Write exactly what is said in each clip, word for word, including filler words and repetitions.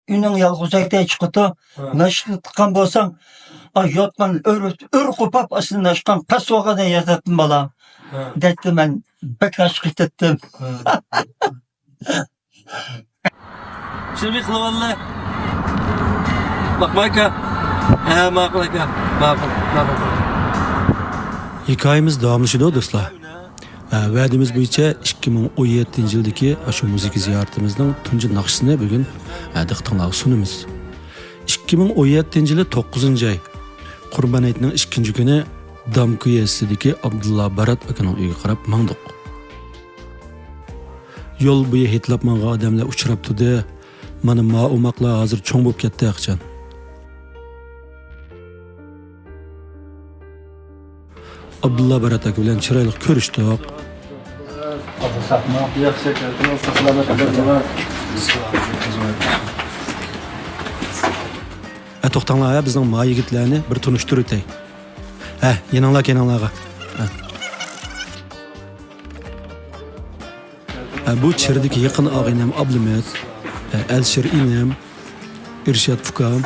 ئۈنۈڭ يالغۇزاكتەك چىقىدۇ. ھە. ناشتا تۇتقان بولساڭ، ئا، يوتقان ئۆر، ئۆر قوپاپ، ئاستىدا ناشقان پەس بولغان ياتاتتىم بالا. ھە. دەيتتى، مەن بەك ناشتا قىلىپ كەتتىم. ھە. شۇنى قىلىۋاللا. باقما ئاكا. ھە، ماقۇل ئاكا. ماقۇل، ماقۇل. ھېكايىمىز داۋاملىشىدۇ، دوستلار. ھە، ۋەدىمىز بويىچە ئىككى مىڭ ئون يەتتىنچى يىلدىكى ئاشۇ مۇزىكا زىيارىتىمىزنىڭ تۇنجى ناخشىسىنى بۈگۈن، ھە، دىققىتىڭلارغا سۇنىمىز. ئىككى مىڭ ئون يەتتىنچى يىلى توققۇزىنچى ئاي، قۇربان ھېيتنىڭ ئىككىنچى كۈنى دامكۇيە يېزىسىدىكى ئابدۇللا بارات ئاكىنىڭ ئۆيىگە قاراپ ماڭدۇق. يول بويى ھېيتلاپ ماڭغان ئادەملەر ئۇچراپ تۇردى. مانا ما ئوماقلار ھازىر چوڭ بولۇپ كەتتى ھەقىچان. ئابدۇللا بارات ئاكا بىلەن چىرايلىق كۆرۈشتۇق. ياخشى كەلدىڭىز، ساقلامەت بولۇڭلار. ھە، توختاڭلار، ھە، بىزنىڭ ما يىگىتلەرنى بىر تونۇشتۇرۇۋېتەي. ھە، يېنىڭلار، كەينىڭلارغا. ھە. ھە، بۇ چىردىكى يېقىن ئاغىنەم ئابلىمىت، ھە، ئەلشىر ئىنىم، ئىرشات ئۇكام،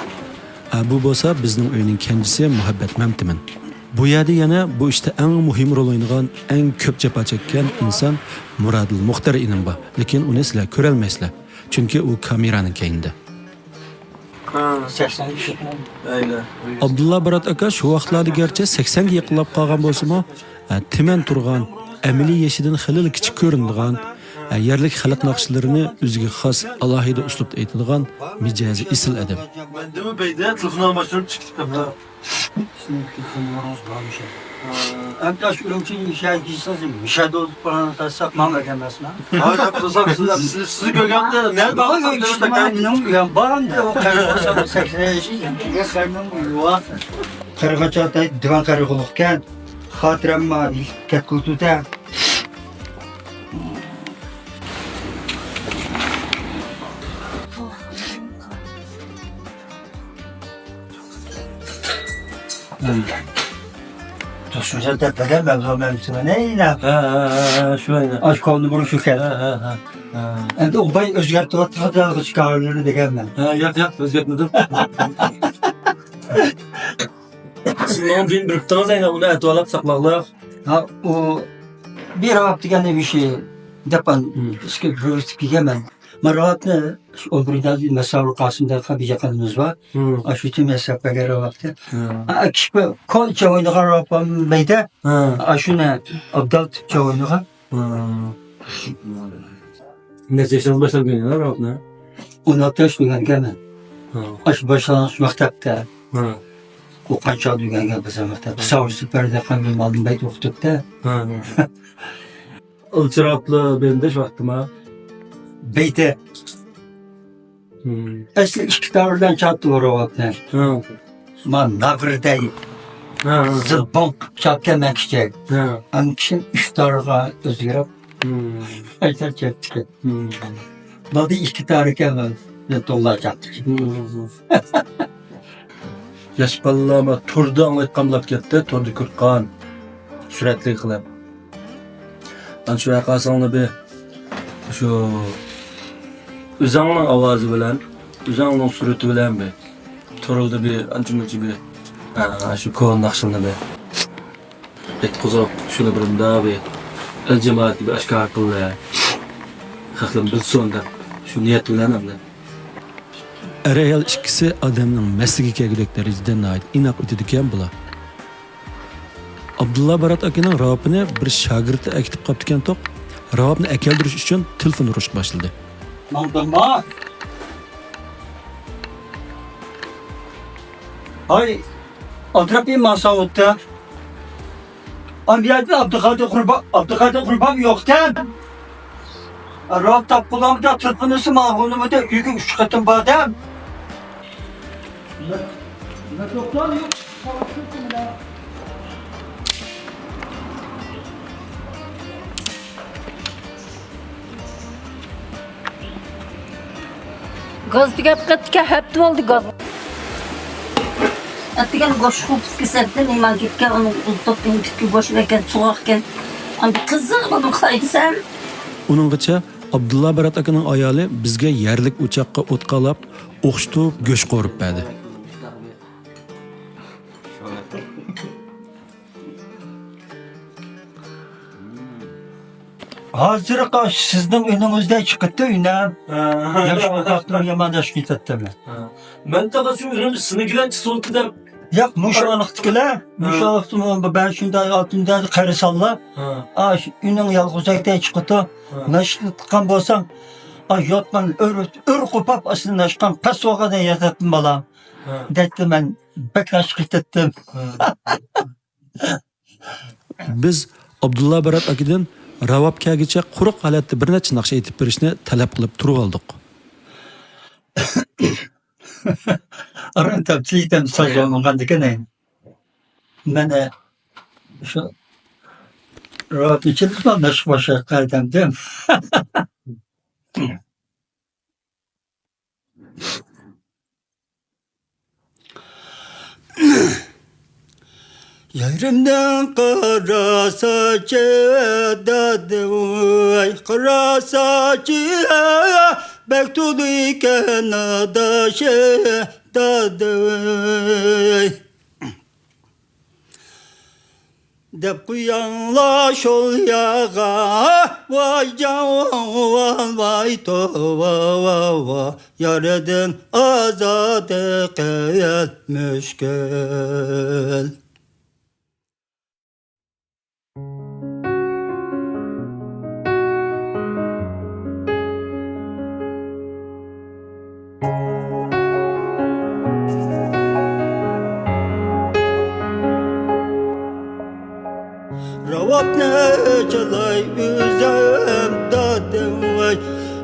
ھە، بۇ بولسا بىزنىڭ ئۆينىڭ كەنجىسى مۇھەببەت مەمتىمىن. بۇ يەردە يەنە بۇ ئىشتا ئەڭ مۇھىم رول ئوينىغان، ئەڭ كۆپ جاپا چەككەن ئىنسان مۇرادىل مۇختەر ئىنىم بار. لېكىن ئۇنى سىلەر كۆرەلمەيسىلەر، چۈنكى ئۇ كامېرانىڭ كەينىدە. ھە. سەكسەن ئۈچ. ئەيلە. ئابدۇللا بارات ئاكا شۇ ۋاقىتلاردا گەرچە سەكسەنگە يېقىنلاپ قالغان بولسىمۇ، ھە، تىمەن تۇرغان، ئەمەلىي يېشىدىن خېلىلا كىچىك كۆرۈنىدىغان، ھە، يەرلىك خەلق ناخشىلىرىنى ئۆزىگە خاس، ئالاھىدە ئۇسلۇبتا ئېيتىدىغان مىجەزى ئېسىل ئادەم. مەندىمۇ بەيدە تېلېفوننى ئالماشتۇرۇپ چىقىپ كەپتۇ. سىزنىڭ تېلېفونلىرىڭىز بارمىشى؟ ئەمدى ئاشۇ ئۈرۈمچىنىڭ ئىشىگە كىرسىڭىز، مىشەدە ئولتۇرۇپ پاراڭلىتساق ماڭا ئەگەمەسمۇ؟ ھاي، سىز، سىز، سىزنى كۆرگەندە نەدە بارغان؟ مېنىڭ ئۆيۈم بار ئەمدى، ئۇ قەرىباسان سەكرەش. قەرىغاچ ئاتاي دىۋان قەرىغۇلۇقكەن. خاتىرەم ما كەتكۈلتۈدە. شۇ يەردە بەدەل مەۋزۇ مەۋزۇسى نەينە؟ ھە، ھە، ھە، ھە، شۇ ئەينە. ئاشۇ كونىنى بۇرۇن شۇ كەل. ھە، ھە، ھە، ھە. ئەمدى ئۇباي ئۆزگەرتىۋاتقان چىقارلىرىنى دېگەنمەن. ھە، ياق، ياق، ئۆزگەرتمىدىم. سىز ماڭا بۇيرۇپ بېرىپتىڭىز ئەينە، ئۇنى ئەتىۋالاپ ساقلاڭلار. ھە، ئۇ بىر ھاپ دېگەننى بىشى دەپ، ئىسكىپ كىيگەنمەن. ماراۋاتنى ئون بىرىنچى مەسئۇل قاسىم دەپ بىر يېقىنىمىز بار. ھىم. ئاشۇ تۈمەن سەپەرگە راۋاتتى. ھىم. ئا، كىشى كون چاۋاينىغا راۋات بولمايدۇ. ھىم. ئاشۇنى ئابدال چاۋاينىغا. ھىم. نەچچە ياشىڭىز باشلاپ كۆرگەن راۋاتنى؟ ئون ئالتە ياش بولغانكەن مەن. ھىم. ئاشۇ باشلانغۇچ مەكتەپتە. ھىم. ئوقۇغان چاغدا ئۆگەنگەن بىز مەكتەپتە. ساۋۇت سىپەردە قەلبىم ئالدىم بەيت ئوقۇتۇپتە. ھىم. ئىلچىراپلا بەندىش ۋاقتىما. بەيتى. ھىم. ئەسلى ئىككى تارىدىن چاتتى بۇ راۋاتنى. ھە. ما ناغرىدەي. ھە، ھە، ھە. زىلباڭ چاپكەن مەن كىچىك. ھە. ئەم كىشىم ئۈچ تارىغا ئۆزگىرىپ. ھىم. ئەيتەر چەپتىكەن. ھىم. بالدى ئىككى تارىكەن مەن. مەن تولا چاپتىكەن. ھىم. ياش بالىلار ما توردا ئاڭلايدىغان بولۇپ كەتتى، توردا كۆرۈپ قالغان سۈرەتلىك قىلىپ. ئەنە شۇ قارىساڭلار بىر شۇ ئۆزۈڭنىڭ ئاۋازى بىلەن، ئۆزۈڭنىڭ سۈرىتى بىلەن بىر توردا بىر ئانچە مۇنچە بىر، ئە، شۇ كونا ناخشىلارنى بىر ئېيتقۇزۇپ، شۇنى بىر مۇنداق بىر ئەل جامائەتكە بىر ئاشكارا قىلدى. خەقلەر بىلسۇن دەپ شۇ نىيەت بىلەن ئەمدى. ئەر-ئايال ئىككىسى ئادەمنىڭ مەستىگە كەلگۈدەك دەرىجىدە ناھايىتى ئىناق ئۆتىدىكەن بۇلار. ئابدۇللا بارات ئاكىنىڭ راۋابىنى بىر شاگىرتى ئەكېتىپ قاپتىكەنتۇق. راۋابنى ئەكەلدۈرۈش ئۈچۈن تېلېفون ئۇرۇشقا باشلىدى. ماڭدىڭما؟ ھاي، ئالدىراپ ماڭساڭ بوپتۇ. ئەمدى ئابدۇقادىر قۇربان، ئابدۇقادىر قۇربان يوقكەن. راۋاب تاپقۇلامدا تېلېفونىسى ماڭغۇنىمىدە ئۆيگە ئۈچ قېتىم باردىم. گاز تۈگەپ قېتىپتىكەن، ھەپتە بولدى گاز. ئەتىگەن گۆش قوپۇپ كېسەتتىن نېمە كېتكەن، ئۇنىڭ ئۇلتۇقتىن تۈكى بوش ئىكەن، سوغۇق ئىكەن. ئەمدى قىزىق بۇنى قىلاي دېسەم. ئۇنىڭغىچە ئابدۇللا بەرات ئاكىنىڭ ئايالى بىزگە يەرلىك ئوچاققا ئوت قالاپ، ئوخشىتىپ گۆش قورۇپ بەردى. ھازىرقى سىزنىڭ ئۈنىڭىزدە چىقىپتۇ ئۈنەم. ھە. ياش ۋاقتىم يامان ياش كېتەتتىم. ھە. مەن تاغا شۇ ئۈنۈم سىنىگىلەن چىسولكا دەپ. ياق، مۇشۇ ھە. ئانىقتىكىلەر، ھە. مۇشۇ ئانىقتىمۇ بەشىنچى ئاي، ئالتىنچى ئايدا قېرىسانلار. ھە. ئاش ئۈنىڭ يالغۇز ئەكتە چىقىپتۇ. ھە. ناشقا تىققان بولسام، ئاش يوتقان ئۆر، ئۆر قوپاپ ئاستىدا ناشقان پەس بولغان ياتاتتىم بالا. ھە. دەيتتىم مەن بەك ناشقا كېتەتتىم. ھە. بىز ئابدۇللا بەرات ئاكىدىن راۋاب كەلگۈچە قۇرۇق ھالەتتە بىر نەچچە ناخشا ئېيتىپ بېرىشنى تەلەپ قىلىپ تۇرۇۋالدۇق. ئاران تەپسىلىي ساز بولمىغاندىكىن، مەن شۇ راۋابنى چېلىشمام، نەشق باشقا قەدەمدىم. يېرىمدىن قاراساچى دادىۋاي، قاراساچى بەك تولىكەن ئاداشى دادىۋاي. دەپ قوياڭلار شول ياغا، ۋايجان، ۋاي، ۋاي، توۋا، ۋا، ۋا، يارىدىن ئازادە قىل مۈشكۈل. راۋابنى چالاي ئۆزۈم دادىم ۋاي،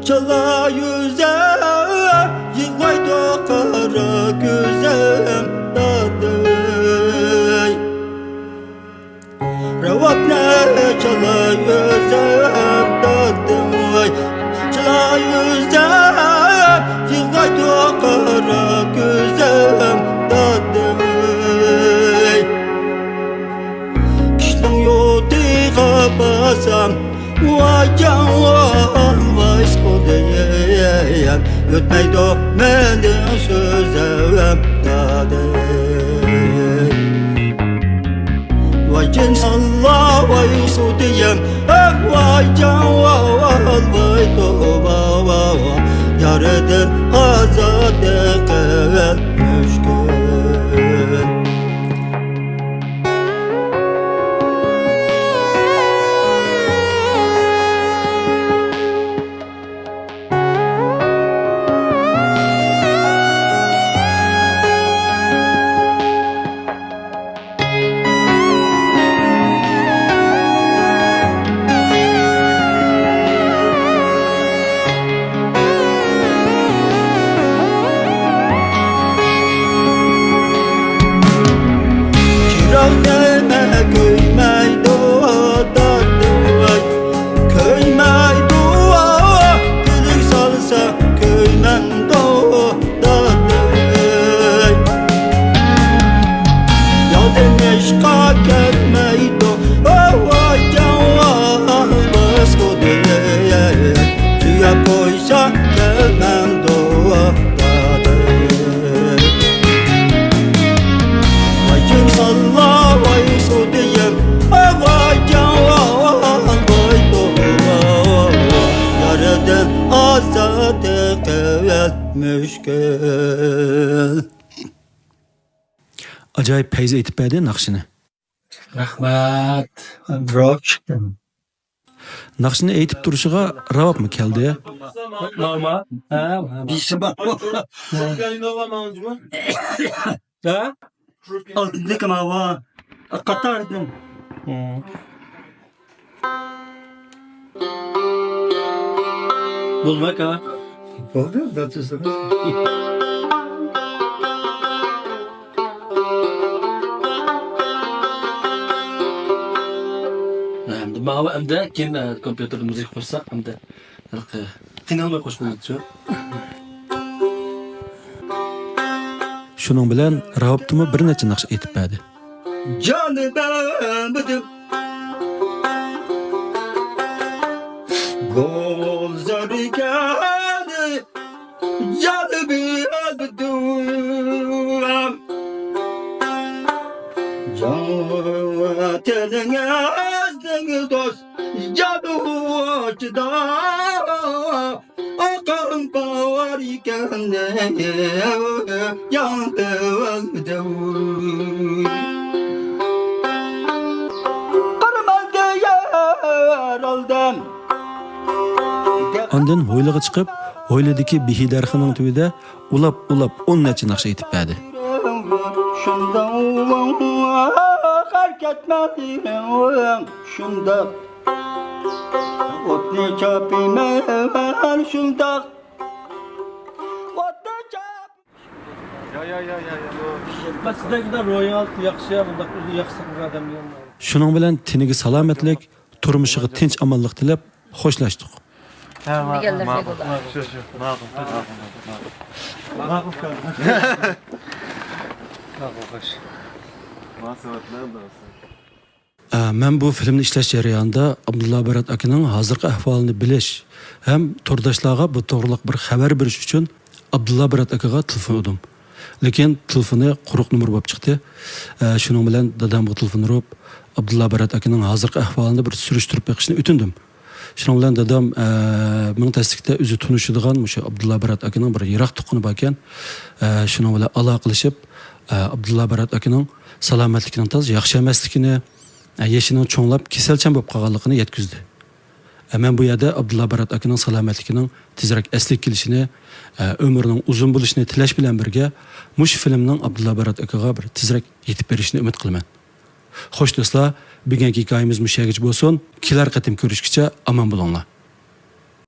چالاي ئۆزۈم، يىغلايدۇ قارا كۆزۈم دادىم ۋاي. راۋابنى چالاي ئۆزۈم دادىم ۋاي، چالاي ئۆزۈم، يىغلايدۇ قارا كۆزۈم دادىم ۋاي. كىشىنىڭ يۇرتىغا بارسام، ۋايجان، ۋاي، خۇدايىم، ئۆتمەيدۇ مېنىڭ سۆزۈم دادىم. ۋاي جىنساللا، ۋاي سۇدىيەم، ۋاي جان، ۋاي توۋا، ۋاي، يارىدىن ئازادە قىل مۈشكۈل. چىراغ دېمە كۆيمەيدۇ، دادىم ۋاي، كۆيمەيدۇ، كۈلۈك سالسا كۆيمەمدۇ، دادىم ۋاي. يادىم ھېچقا كەلمەيدۇ، ۋاي جان، ۋاي خۇدايىم، سۆيۈپ قويسا كەلمەمدۇ، دادىم. ۋاي جىنساللا، ۋاي سۇدىيەم، ۋاي جان، ۋاي توۋا، يارىدىن ئازادە قىل مۈشكۈل. ئاجايىپ پەيزى ئېيتىپ بەردى ناخشىنى. رەھمەت. روك. ناخشىنى ئېيتىپ تۇرۇشىغا راۋابمۇ كەلدى. ماما. ھە، بىسىما. ھە؟ ئالتىنچى ماۋا. قاتاردىن. بولدى ئاكا. بولدى، دادىسىڭىز. ئەمدى ماۋۇ ئەمدى كېيىن، ئە، كومپيۇتېردا مۇزىكا قوشساق، ئەمدى قىينالماي قوشقىلى بولىدۇ. شۇنىڭ بىلەن راۋابتىمۇ بىر نەچچە ناخشا ئېيتىپ بەردى. جانى بەرمىدىم. گۈلزار تىلىڭىزنىڭ دوست جادۇچىدا ئاقىلىم بار ئىكەن، ياڭدىۋالدىم. قارىماي دېيەر ئالدىم. ئاندىن ھويلىغا چىقىپ، ھويلىدىكى بېھى دەرىخىنىڭ تۈۋىدە ئۇلاپ-ئۇلاپ ئون نەچچە ناخشا ئېيتىپ بەردى. شۇنداق ھەرىكەتمەن، شۇنداق ئوتنى چاپىمەن، شۇنداق ئوتنى چاپ. يا، يا، يا، يا، يا. بەس سىزدەكىدە روھىيات ياخشى، بۇنداق ئۆزىنى ياخشى ساقلىغان ئادەم بىلەن. شۇنىڭ بىلەن تېنىگە سالامەتلىك، تۇرمۇشىغا تىنچ-ئامانلىق تىلەپ خوشلاشتۇق. ھە، ماقۇل. دېگەنلەر ماقۇل. شۇ، شۇ. ماقۇل، ماقۇل، ماقۇل. ماقۇل، ماقۇل. ماقۇل، خوش. مۇناسىۋەتلەر بولسۇن. ئە، مەن بۇ فىلىمنى ئىشلەش جەريانىدا ئابدۇللا بارات ئاكىنىڭ ھازىرقى ئەھۋالىنى بىلىش ھەم تورداشلارغا بۇ توغرىلىق بىر خەۋەر بېرىش ئۈچۈن ئابدۇللا بارات ئاكىغا تېلېفون ئۇردۇم. لېكىن تېلېفونى قۇرۇق نومۇر بولۇپ چىقتى. ئە، شۇنىڭ بىلەن دادامغا تېلېفون ئۇرۇپ، ئابدۇللا بارات ئاكىنىڭ ھازىرقى ئەھۋالىنى بىر سۈرۈشتۈرۈپ بېقىشنى ئۆتۈندۈم. شۇنىڭ بىلەن دادام، ئە، مىڭ تەسلىكتە ئۆزى تونۇشىدىغان مۇشۇ ئابدۇللا بارات ئاكىنىڭ بىر يىراق تۇغقىنى باركەن. ئە، شۇنىڭ بىلەن ئالاقىلىشىپ، ئە، ئابدۇللا بارات ئاكىنىڭ سالامەتلىكىنىڭ تازا ياخشى ئەمەسلىكىنى، ئە، يېشىنىڭ چوڭلاپ، كېسەلچان بولۇپ قالغانلىقىنى يەتكۈزدى. ئە، مەن بۇ يەردە ئابدۇللا بارات ئاكىنىڭ سالامەتلىكىنىڭ تېزرەك ئەسلىگە كېلىشىنى، ئە، ئۆمرىنىڭ ئۇزۇن بولۇشىنى تىلەش بىلەن بىرگە، مۇشۇ فىلىمنىڭ ئابدۇللا بارات ئاكىغا بىر تېزرەك يېتىپ بېرىشىنى ئۈمىد قىلىمەن. خوش دوستلار، بۈگۈنكى ھېكايىمىز مۇشۇ يەرگىچە بولسۇن. كېلەر قېتىم كۆرۈشكىچە ئامان بولۇڭلار.